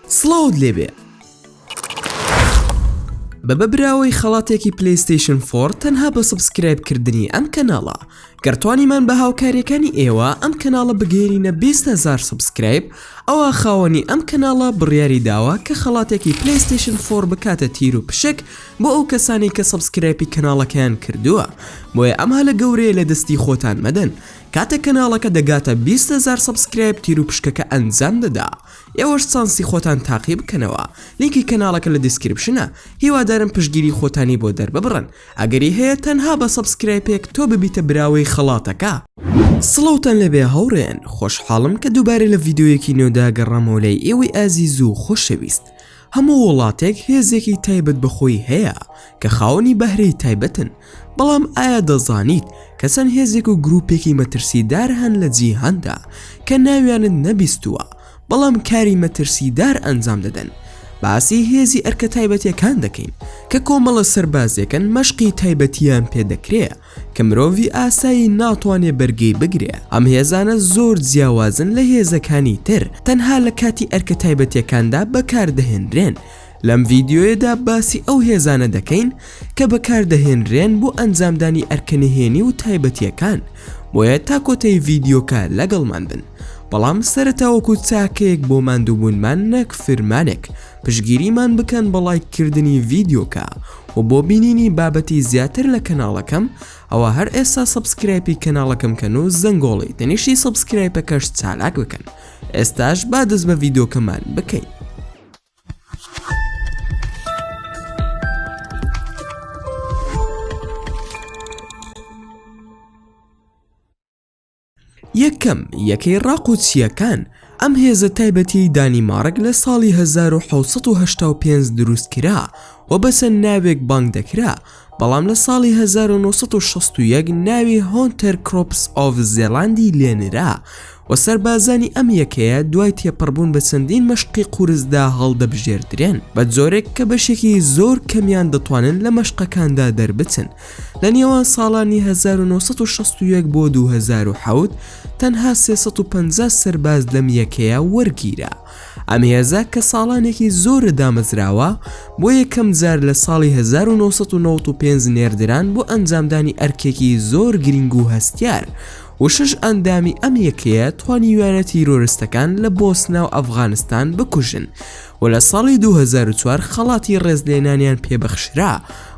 سڵاوت لێبێ. ببە براوەی خەڵاتێکی PlayStation four تەنها بە subscribe کردنی ئەم کەناڵە گەر توانیمان بە هاوکاریەکانی ئێوە ئەم کەناڵە بگەیەنینە 20 هەزار subscribe ئەوا خاوەنی ئەم کەناڵە بڕیاری داوە کە خەڵاتێکی PlayStation four بکاتە تیر و پشک بۆ ئەو کەسانەی کە subscribe ی کەناڵەکەیان کردووە بۆیە ئەم هەلە گەورەیە لە دەستی خۆتان مەدەن کاتێک کەناڵەکە دەگاتە 20 هەزار subscribe تیر و پشکەکە ئەنجام دەدا ئێوەش چانسی خۆتان تاقی بکەنەوە لینکی کەناڵەکە لە description ە هیوادارم پشتگیری خۆتانی بۆ دەرببڕن ئەگەری هەیە تەنها بە subscribe ێک تۆ ببیتە براوەی خەڵاتەکە. سڵاوتان لێبێ هاوڕێیان خۆشحاڵم کە دووبارە لە ڤیدیۆیەکی نوێدا گەڕامەوە لای ئێوەی ئازیز و خۆشەویست هەموو وڵاتێک هێزێکی تایبەت بە خۆی هەیە کە خاوەنی بەهرەی تایبەتن بەڵام ئایا دەزانیت کە چەند هێزێک و گروپێکی مەترسیدار هەن لە جیهاندا کە ناویانت نەبیستووە بەڵام کاری مەترسیدار ئەنجام دەدەن باسی هێزی ئەرکە تایبەتیەکان دەکەین کە کۆمەڵە سەربازێکن مەشقی تایبەتیان پێدەکرێ کە مرۆڤی ئاسایی ناتوانێ بەرگەی بگرێ ئەم هێزانە زۆر جیاوازن لە هێزەکانی تر تەنها لە کاتی ئەرکە تایبەتیەکاندا بەکاردەهێنرێن لەم ڤیدیۆیەدا باسی ئەو هێزانە دەکەین کە بەکاردەهێنرێن بۆ ئەنجامدانی ئەرکە نهێنی و تایبەتیەکان بۆیە تا کۆتایی ڤیدیۆکە لەگەڵمان بن بەڵام سەرەتا وەکو چاکەیەک بۆ ماندووبوونمان نەک فرمانێک پشتگیریمان بکەن بە ڵایک کردنی ڤیدیۆکە و بۆ بینینی بابەتی زیاتر لە کەناڵەکەم ئەوا هەر ئێستا subscribe ی کەناڵەکەم کەن و زەنگۆڵەی تەنیشتی subscribe ەکەش چالاک بکەن ئێستاش با دەست بە ڤیدیۆکەمان بکەین. یەکەم، یەکەی ڕاقوچییەکان، ئەم هێزە تایبەتیەی دانیماڕک لە ساڵی 1785 دروست کرا و بە چەند ناوێک بانگ دەکرا، بەڵام لە ساڵی 1961 ناوی Hunter Corps of Zealand ی لێنرا و سەربازانی ئەم یەکەیە دوای تێپەڕبوون بە چەندین مەشقی قورسدا هەڵدەبژێردرێن بە جۆرێک کە بەشێکی زۆر کەمیان دەتوانن لە مەشقەکاندا دەربچن. لە نێوان ساڵانی 1961 بۆ 2007 تەنها 350 سەرباز لەم یەکەیە وەرگیرا. ئەم هێزە کە ساڵانێکی زۆرە دامەزراوە، بۆ یەکەم جار لە ساڵی 1995 نێردران بۆ ئەنجامدانی ئەرکێکی زۆر گرینگ و هەستیار و شەش ئەندامی ئەم یەکەیە توانیویانە تیرۆرستەکان لە بۆسنا و ئەفغانستان بکوژن و لە ساڵی 2004 خەڵاتی ڕێزلێنانیان پێبەخشرا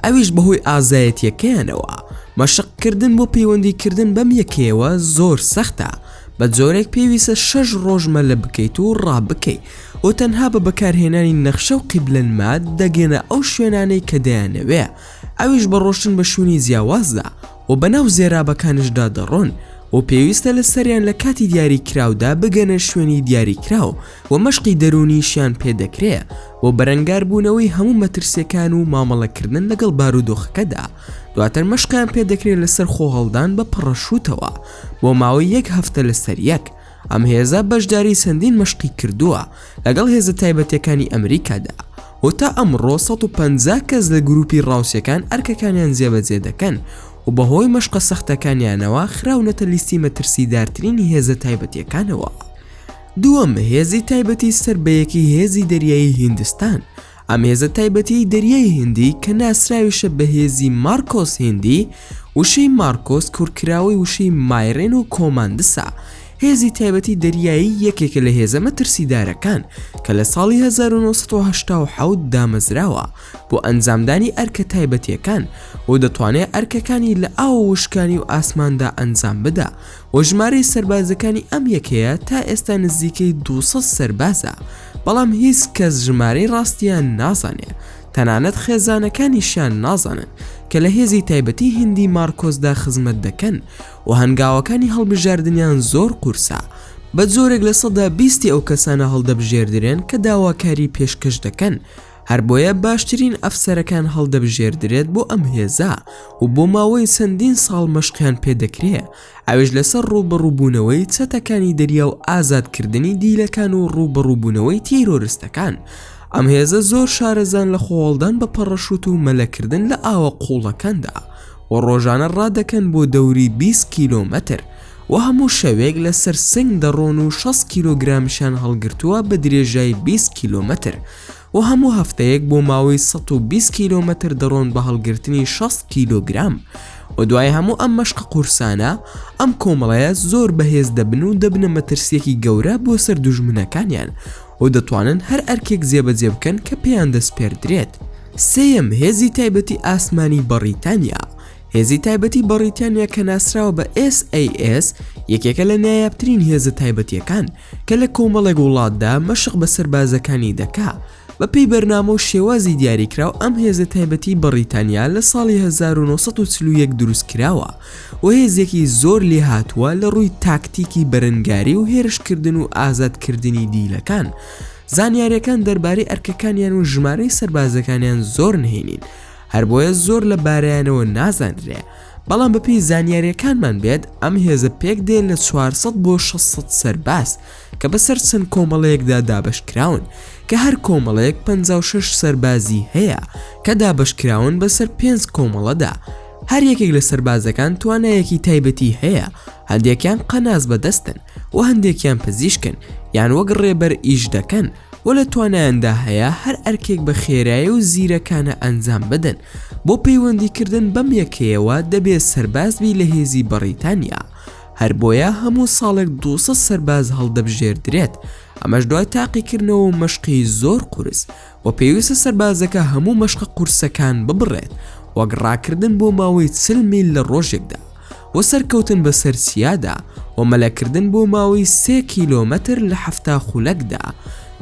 ئەویش بەهۆی ئازایەتیەکەیانەوە. مەشق کردن بۆ پەیوەندی کردن بەم یەکەیەوە زۆر سەختە، بە جۆرێک پێویستە شەش ڕۆژ مەلە بکەیت و ڕابکەی و تەنها بە بەکارهێنانی نەخشە و قیبلەنما دەگەنە ئەو شوێنانەی کە دەیانەوێ، ئەویش بە ڕۆشتن بە شوێنی جیاوازدا و بەناو زێرابەکانشدا دەڕۆن و پێویستە لەسەریان لە کاتی دیاری کراودا بگەنە شوێنی دیاری کراو و مەشقی دەروونیشیان پێ دەکرێ بۆ بەرەنگاربوونەوەی هەموو مەترسیەکان و مامەڵەکردن لەگەڵ بارودۆخەکەدا، دواتر مەشقیان پێ دەکرێ لەسەر خۆهەڵدان بە پەڕەشوتەوە بۆ ماوەی یەک هەفتە لەسەر یەک. ئەم هێزە بەشداری چەندین مەشقی کردووە لەگەڵ هێزە تایبەتیەکانی ئەمریکادا و تا ئەمڕۆ 150 کەس لە گروپی ڕاوچیەکان ئەرکەکانیان جێبەجێ دەکەن و بەهۆی مەشقە سەختەکانیانەوە خراونەتە لیستی مەترسیدارترین هێزە تایبەتیەکانەوە. دووەم، هێزی تایبەتی سەر بە یەکەی هێزی دەریایی هیندستان، ئەم هێزە تایبەتیەی دەریای هیندی کە ناسراویشە بە هێزی مارکۆس هیندی، وشەی مارکۆس کورتکراوەی وشەی مایرێن و کۆماندسە، هێزی تایبەتی دەریایی یەکێکە لە هێزە مەترسیدارەکان کە لە ساڵی 1987 دامەزراوە بۆ ئەنجامدانی ئەرکە تایبەتیەکان و دەتوانێت ئەرکەکانی لە ئاو و وشکانی و ئاسماندا ئەنجام بدا و ژمارەی سەربازەکانی ئەم یەکەیە تا ئێستا نزیکەی 200 سەربازە، بەڵام هیچ کەس ژمارەی ڕاستیان نازانێ، تەنانەت خێزانەکانیشیان نازانن کە لە هێزی تایبەتی هیندی مارکۆسدا خزمەت دەکەن و هەنگاوەکانی هەڵبژاردنیان زۆر قورسە، بە جۆرێک 20% ی ئەو کەسانە هەڵدەبژێردرێن کە داواکاری پێشکەش دەکەن، هەر بۆیە باشترین ئەفسەرەکان هەڵدەبژێردرێت بۆ ئەم هێزە و بۆ ماوەی چەندین ساڵ مەشقیان پێدەکرێ ئەویش لەسەر ڕووبەڕووبوونەوەی چەتەکانی دەریا و ئازادکردنی دیلەکان و ڕووبەڕووبوونەوەی تیرۆرستەکان. ئەم هێزە زۆر شارەزان لە خۆهەڵدان بە پەڕەشوت و مەلەکردن لە ئاوە قووڵەکاندا و ڕۆژانە ڕادەکەن بۆ دەوری 20 کیلۆمەتر. و هەموو شەوێک لەسەر سنگ دەڕۆن و 60 کیلۆگرامشیان هەڵگرتووە بە درێژای 20 کیلۆمەتر و هەموو هەفتەیەک بۆ ماوەی 120 کیلۆمەتر دەڕۆن بە هەڵگرتنی 60 کیلۆگرام و دوای هەموو ئەم مەشقە قورسانە ئەم کۆمەڵەیە زۆر بەهێز دەبن و دەبنە مەترسیەکی گەورە بۆ سەر دوژمنەکانیان و دەتوانن هەر ئەرکێک جێبەجێ بکەن کە پێیان دەسپێردرێت. سێیەم، هێزی تایبەتی ئاسمانی بەڕیتانیا هێزی تایبەتی بەڕیتانیا کە ناسراوە بە SAS یەکێکە لە نایابترین هێزە تایبەتیەکان کە لە کۆمەڵێک وڵاتدا مەشق بە سەربازەکانی دەکا. بەپێی بەرنامە و شێوازی دیاریکراو ئەم هێزە تایبەتی بەڕیتانیا لە ساڵی 1941 دروستکراوە و هێزێکی زۆر لێهاتووە لە ڕووی تاکتیکی بەرەنگاری و هێرشکردن و ئازادکردنی دیلەکان. زانیاریەکان دەربارەی ئەرکەکانیان و ژمارەی سەربازەکانیان زۆر نهێنین هەر بۆیە زۆر لە بارەیانەوە نازانرێ بەڵام بەپێی زانیاریەکانمان بێت ئەم هێزە پێک دێ لە 400 بۆ 600 سەرباز کە بەسەر چەند کۆمەڵەیەکدا دابەشکراون کە هەر کۆمەڵەیەک 56 سەربازی هەیە کە دابەشکراون بەسەر پێنج کۆمەڵەدا هەر یەکێک لە سەربازەکان توانایەکی تایبەتی هەیە هەندێکیان قەناس بەدەستن و هەندێکیان پزیشکن یان وەک ڕێبەر ئیش دەکەن و لە توانایاندا هەیە هەر ئەرکێک بە خێرایی و زیرەکانە ئەنجام بدەن. بۆ پەیوەندیکردن بەم یەکەیەوە دەبێ سەرباز بی لە هێزی بەڕیتانیا. هەر بۆیە هەموو ساڵێک 200 سەرباز هەڵدەبژێردرێت، ئەمەش دوای تاقیکردنەوە و مەشقی زۆر قورس، و پێویستە سەربازەکە هەموو مەشقە قورسەکان ببڕێت، وەک ڕاکردن بۆ ماوەی 40 میل لە ڕۆژێکدا. و سەرکەوتن بەسەر چیادا و مەلەکردن بۆ ماوەی سێ کیلۆمەتر لە 70 خولەکدا.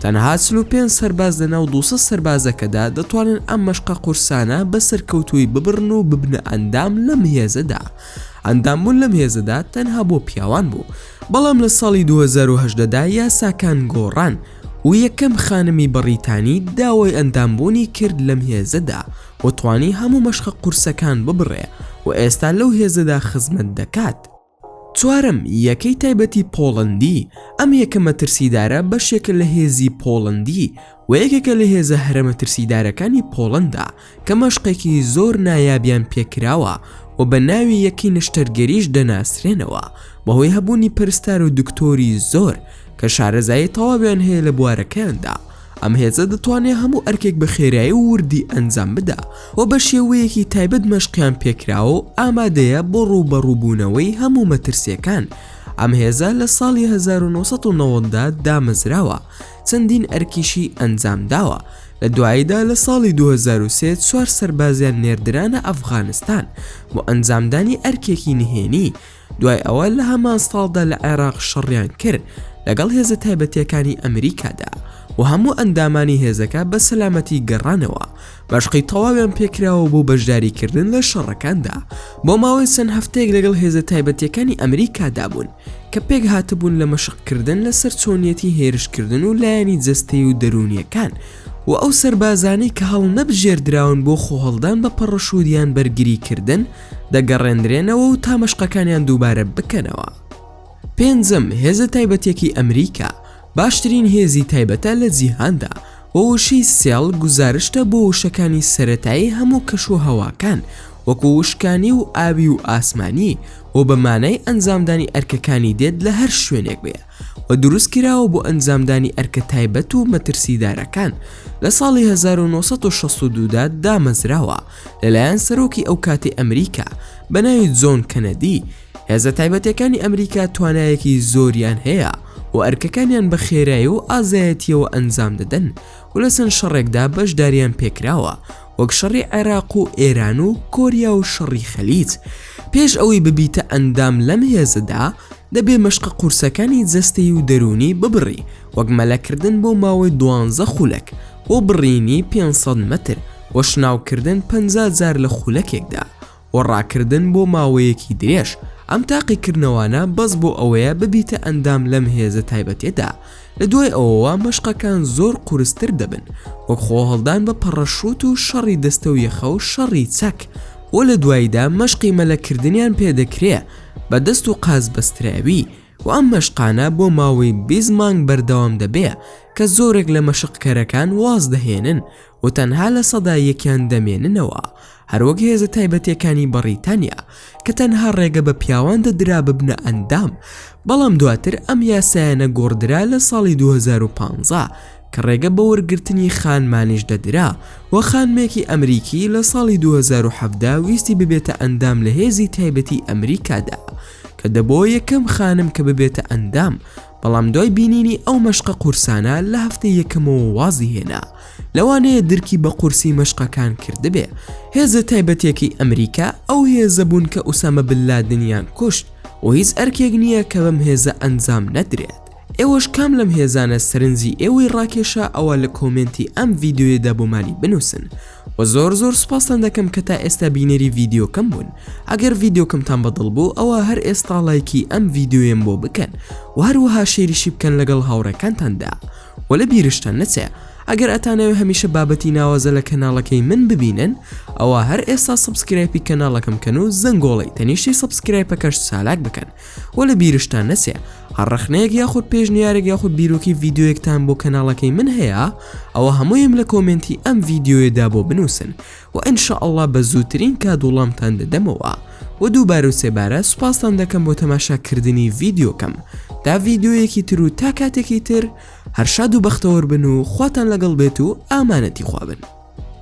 تەنها 45 سەرباز لەناو 200 سەربازەکەدا دەتوانن ئەم مەشقە قورسانە بە سەرکەوتوویی ببڕن و ببنە ئەندام لەم هێزەدا. ئەندامبوون لەم هێزەدا تەنها بۆ پیاوان بوو، بەڵام لە ساڵی 2018 دا یاساکان گۆڕان و یەکەم خانمی بەڕیتانی داوای ئەندامبوونی کرد لەم هێزەدا. و توانی هەموو مەشقە قورسەکان ببڕێ و ئێستا لەو هێزەدا خزمەت دەکات. چوارەم، یەکەی تایبەتی پۆڵەندی، ئەم یەکە مەترسیدارە بەشێکە لە هێزی پۆڵەندی و یەکێکە لە هێزە هەرە مەترسیدارەکانی پۆڵەندا کە مەشقێکی زۆر نایابیان پێکراوە و بە ناوی یەکەی نەشتەرگەریش دەناسرێنەوە بەهۆی هەبوونی پەرستار و دکتۆری زۆر کە شارەزایی تەواویان هەیە لە بوارەکەیاندا. ئەم هێزە دەتوانێت هەموو ئەرکێک بە خێرایی و وردی ئەنجام بدا و بە شێوەیەکی تایبەت مەشقیان پێکراوە و ئامادەیە بۆ ڕووبەڕووبوونەوەی هەموو مەترسییەکان. ئەم هێزە لە ساڵی 1990 دا دامەزراوە، چەندین ئەرکیشی ئەنجام داوە. لە دواییدا لە ساڵی 2003 چوار سەربازیان نێردرانە ئەفغانستان بۆ ئەنجامدانی ئەرکێکی نهێنی، دوای ئەوە لە هەمان ساڵدا لە عێراق شەڕیان کرد لەگەڵ هێزە تایبەتیەکانی ئەمریکادا و هەموو ئەندامانی هێزەکە بە سەلامەتی گەڕانەوە مەشقی تەواویان پێکراوە بۆ بەشداریکردن لە شەڕەکاندا بۆ ماوەی چەند هەفتەیەک لەگەڵ هێزە تایبەتیەکانی ئەمریکادا بوون کە پێک هاتبوون لە مەشقکردن لەسەر چۆنیەتی هێرشکردن و لایەنی جەستەی و دەروونیەکان و ئەو سەربازانەی کە هەڵنەبژێردراون بۆ خۆهەڵدان بە پەڕەشوت یان بەرگریکردن دەگەڕێندرێنەوە و تا مەشقەکانیان دووبارە بکەنەوە. پێنجەم، هێزە تایبەتیەکی ئەمریکا باشترین هێزی تایبەتە لە جیهاندا و وشەی SEAL گوزارشتە بۆ وشەکانی سەرەتایی هەموو کەش و هەواکان وەکو وشکانی و ئاوی و ئاسمانی و بە مانای ئەنجامدانی ئەرکەکانی دێت لە هەر شوێنێک بێ و دروست کراوە بۆ ئەنجامدانی ئەرکە تایبەت و مەترسیدارەکان لە ساڵی 1962 دا دامەزراوە لەلایەن سەرۆکی ئەو کاتی ئەمریکا بە ناوی جۆن کەنەدی، هێزە تایبەتەکانی ئەمریکا توانایەکی زۆریان هەیە و ئەرکەکانیان بە خێرایی و ئازایەتیەوە ئەنجام دەدەن و لە چەند شەڕێکدا بەشداریان پێکراوە وەک شەڕی عێراق و ئێران و کۆریا و شەڕی خەلیج. پێش ئەوەی ببیتە ئەندام لەم هێزەدا دەبێ مەشقە قورسەکانی جەستەیی و دەروونی ببڕی وەک مەلەکردن بۆ ماوەی دوانزە خولەک و بڕینی 500 مەتر و شناوکردن 50 جار لە خولەکێکدا و ڕاکردن بۆ ماوەیەکی درێژ، ئەم تاقیکردنەوانە بەس بۆ ئەوەیە ببیتە ئەندام لەم هێزە تایبەتیەدا، لە دوای ئەوەوە مەشقەکان زۆر قورستر دەبن وەک خۆهەڵدان بە پەڕەشوت و شەڕی دەستە و یەخە و شەڕی چەک و لە دواییدا مەشقی مەلەکردنیان پێدەکرێ بە دەست و قاچ بەستراوی و ئەم مەشقانە بۆ ماوەی 20 مانگ بەردەوام دەبێ. کە زۆرێک لە مەشقکەرەکان واز دەهێنن و تەنها لە سەدا یەکیان دەمێننەوە، هەروەک هێزە تایبەتیەکانی بەڕیتانیا کە تەنها ڕێگە بە پیاوان دەدرا ببنە ئەندام، بەڵام دواتر ئەم یاسایانە گۆڕدرا لە ساڵی 2015 کە ڕێگە بە وەرگرتنی خانمانیش دەدرا و خانمێکی ئەمریکی لە ساڵی 2017 ویستی ببێتە ئەندام لە هێزی تایبەتی ئەمریکادا کە دەبۆ یەکەم خانم کە ببێتە ئەندام بەڵام دوای بینینی ئەو مەشقە قورسانە لە هەفتەی یەکەمەوە وازی هێنا لەوانەیە درکی بە قورسی مەشقەکان کردبێ هێزە تایبەتیەکەی ئەمریکا ئەو هێزە بوون کە ئوسامە بن لادنیان کوشت و هیچ ئەرکێک نییە کە بەم هێزە ئەنجام نەدرێت ئێوەش کام لەم هێزانە سەرنجی ئێوەی ڕاکێشا ئەوە لە کۆمێنتی ئەم ڤیدیۆیەدا بۆمانی بنووسن وە زۆر زۆر سوپاستان دەکەم کە تا ئێستا بینەری ڤیدیۆکەم بوون ئەگەر ڤیدیۆکەمتان بەدڵ بوو ئەوە هەر ئێستا ڵایکی ئەم ڤیدیۆیەم بۆ بکەن وە هەروەها share یشی بکەن لەگەڵ هاوڕێکانتاندا وە لە بیرشتان نەچێ ئەگەر ئەتانەوێ هەمیشە بابەتی ناوازە لە کەناڵەکەی من ببینن ئەوە هەر ئێستا subscribe ی کەناڵەکەم کەن و زەنگۆڵەی تەنیشتی subscribe ەکەش چالاک بکەن وە لە بیرشتان نەچێ هەر ڕەخنەیەک یاخود پێشنیارێک یاخود بیرۆکەی ڤیدیۆیەکتان بۆ کەناڵەکەی من هەیە ئەوە هەموویم لە کۆمێنتی ئەم ڤیدیۆیەدا بۆ بنووسن و ان شاء اللە بە زووترین کات وڵامتان دەدەمەوە و دووبارە و سێبارە سوپاستان دەکەم بۆ تەماشا کردنی ڤیدیۆکەم تا ڤیدیۆیەکی تر و تا کاتێکی تر هەر شاد و بەختەوەر بن و خواتان لەگەڵ بێت و ئامانەتی خوا بن.